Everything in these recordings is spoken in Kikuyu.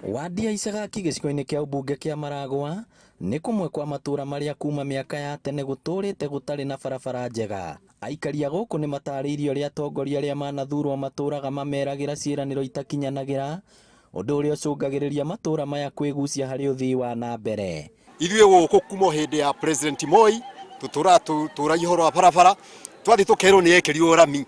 Wadi ya Icagaki gĩcigo-inĩ kĩa ũmbunge kĩa Maragwa nĩ kũmwe kwa matũra marĩa kuma mĩaka ya tene gũtũrĩte gũtarĩ na barabara njega. Aikari a gũkũ nĩ matarĩirie ũrĩa atongoria arĩa manathurwo matũraga mameragĩra ciĩranĩro itakinyanagĩra, ũndũ ũrĩa ũcũngagĩrĩria matũra maya kwĩgucia harĩ ũthii wa na mbere. Ithuĩ gũkũ kuma hĩndĩ ya President Moi tũtũraga tũragia ũhoro wa barabara, twathiĩ tũkerwo nĩ yekĩrirwo rami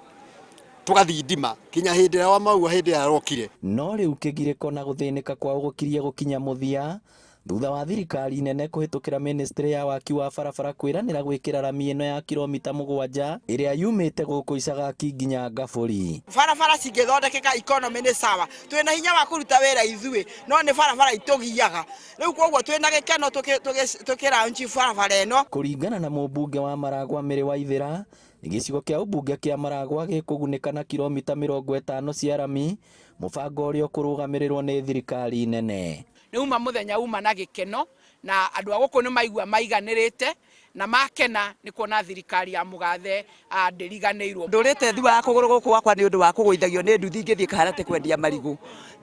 tũgathindima kinya hĩndĩ ĩrĩa wa maua hĩndĩ ĩrĩa arokire. No rĩu kĩgirĩko na gũthĩnĩka kwao gũkirie gũkinya mũthia thutha wa thirikari nene kũhĩtũkĩra ministry ya waki wa barabara kwĩranĩra gwĩkĩra rami ĩno ya kilomita 7 ĩrĩa yumĩte gũkũ Icagaki nginya Ngabũri. Barabara cingĩthondekeka economy nĩ sawa, twĩna hinya wa kũruta wĩra ithuĩ, no nĩ barabara itũgiaga. Rĩu koguo twĩna gĩkeno tũkĩ launch barabara ĩno. Kũringana na mũmbunge wa Maragwa Mary Waithera, gĩcigo kĩa ũmbunge kĩa Maragwa gĩkũgunĩka na kilomita 50 cia rami, mũbango ũrĩa ũkũrũgamĩrĩrwo nĩ thirikari nene. Nĩ uma mũthenya uma na gĩkeno na andũ a gũkũ nĩ maigua maiganĩrĩte na makena nĩ kuona thirikari ya mũgathe ndĩriganĩirwo. Ndũrĩte thua ya kũgũrũ gũkũ gwakwa nĩ ũndũ wa kũgũithagio nĩ nduthi ngĩthiĩ Kaharatĩ kwendia marigũ,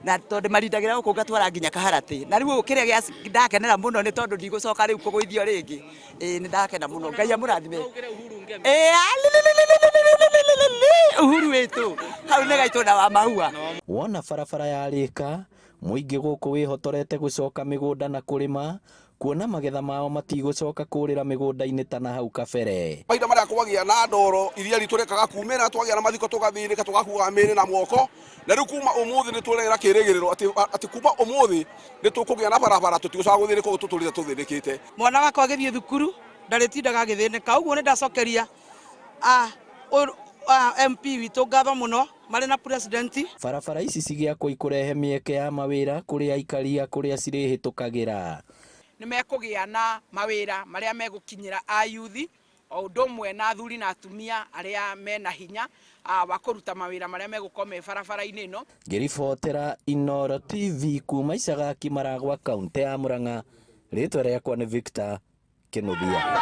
na tondũ marindagĩra gũkũ ngatwara nginya Kaharatĩ, na rĩu kĩrĩa ndakenera mũno nĩ tondũ ndigũcoka rĩu kũgũithio rĩngĩ. Ĩĩ nĩ ndakena mũno, Ngai amũrathime. Ĩĩ Uhuru witũ hau nĩ gaitũ na wa mahua. Wona barabara yarĩka, mũingĩ gũkũ wĩhotorete gũcoka mĩgũnda na kũrĩma, kuona magetha mao matigũcoka kũrĩra mĩgũnda-inĩ ta na hau kabere. Mahinda marĩa kwagĩa na ndoro iria ritũ rĩkaga kumĩra, twagĩa na mathiko tũgathĩnĩka tũgakuaga mĩĩrĩ na moko, na rĩu kuma ũmũthĩ nĩ tũrera kĩrĩgĩrĩro atĩ kuma ũmũthĩ nĩ tũkũgĩa na barabara, tũtigũcoka gũthĩnĩka ũguo tũtũrĩte tũthĩnĩkĩte. Mwana wakwa agĩthiĩ thukuru ndarĩtindaga agĩthĩnĩka, ũguo nĩ ndacokeria MP witũ ngatho mũno marĩ na president. Barabara ici cigĩakwo ikũrehe mĩeke ya mawĩra kũrĩ aikari a kũrĩa cirĩhĩtũkagĩra. Nĩ mekũgĩa na mawĩra marĩa megũkinyĩra ayuthi o ũndũ ũmwe na athuri na atumia arĩa mena hinya wa kũruta mawĩra marĩa megũkorwo me barabara-inĩ ĩno. Ngĩribotera Inooro TV kuma Icagaki Maragwa, kaũntĩ ya Murang'a, rĩtwa rĩakwa nĩ Victor Kĩnuthia.